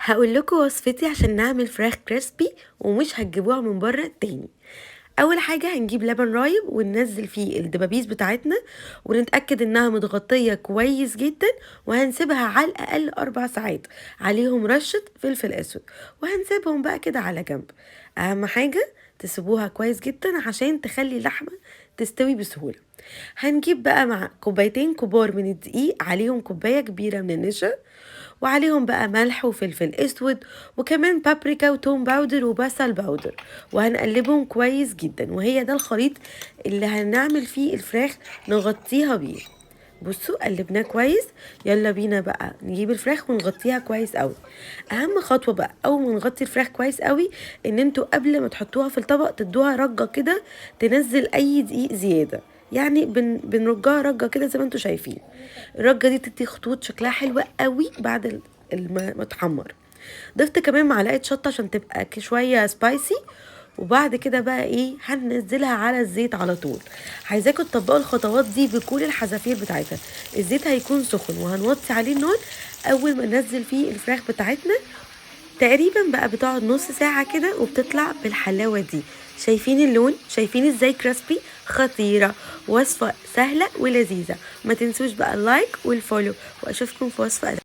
هقول لكم وصفتي عشان نعمل فراخ crispy ومش هتجيبوها من بره تاني. اول حاجة هنجيب لبن رايب وننزل فيه الدبابيس بتاعتنا ونتاكد انها متغطيه كويس جدا، وهنسيبها على الاقل 4 ساعات، عليهم رشه فلفل اسود، وهنسيبهم بقى كده على جنب. اهم حاجة تسيبوها كويس جدا عشان تخلي اللحمة تستوي بسهولة. هنجيب بقى مع كوبايتين كبار من الدقيق، عليهم كوباية كبيرة من النشا، وعليهم بقى ملح وفلفل اسود وكمان بابريكا وتوم powder وبصل powder، وهنقلبهم كويس جدا. وهي ده الخليط اللي هنعمل فيه الفراخ نغطيها بيه. بصوا قلبناه كويس، يلا بينا بقى نجيب الفراخ ونغطيها كويس قوي. اهم خطوة بقى اول ما نغطي الفراخ كويس قوي ان انتوا قبل ما تحطوها في الطبق تدوها رجه كده تنزل اي دقيق زيادة، يعني بنرجها رجه كده زي ما انتوا شايفين. الرجه دي تدي خطوط شكلها حلوة قوي بعد ما تحمر. ضفت كمان معلقه شطه عشان تبقى شوية spicy. وبعد كده بقى ايه هننزلها على الزيت على طول. عايزاكم تطبقوا الخطوات دي بكل الحذافير بتاعتها. الزيت هيكون سخن وهنوطي عليه النار اول ما ننزل فيه الفراخ بتاعتنا. تقريبا بقى بتقعد نص ساعة كده وبتطلع بالحلاوه دي. شايفين اللون؟ شايفين ازاي crispy؟ خطيرة، وصفه سهلة ولذيذه. ما تنسوش بقى ال like وال follow، واشوفكم في وصفه.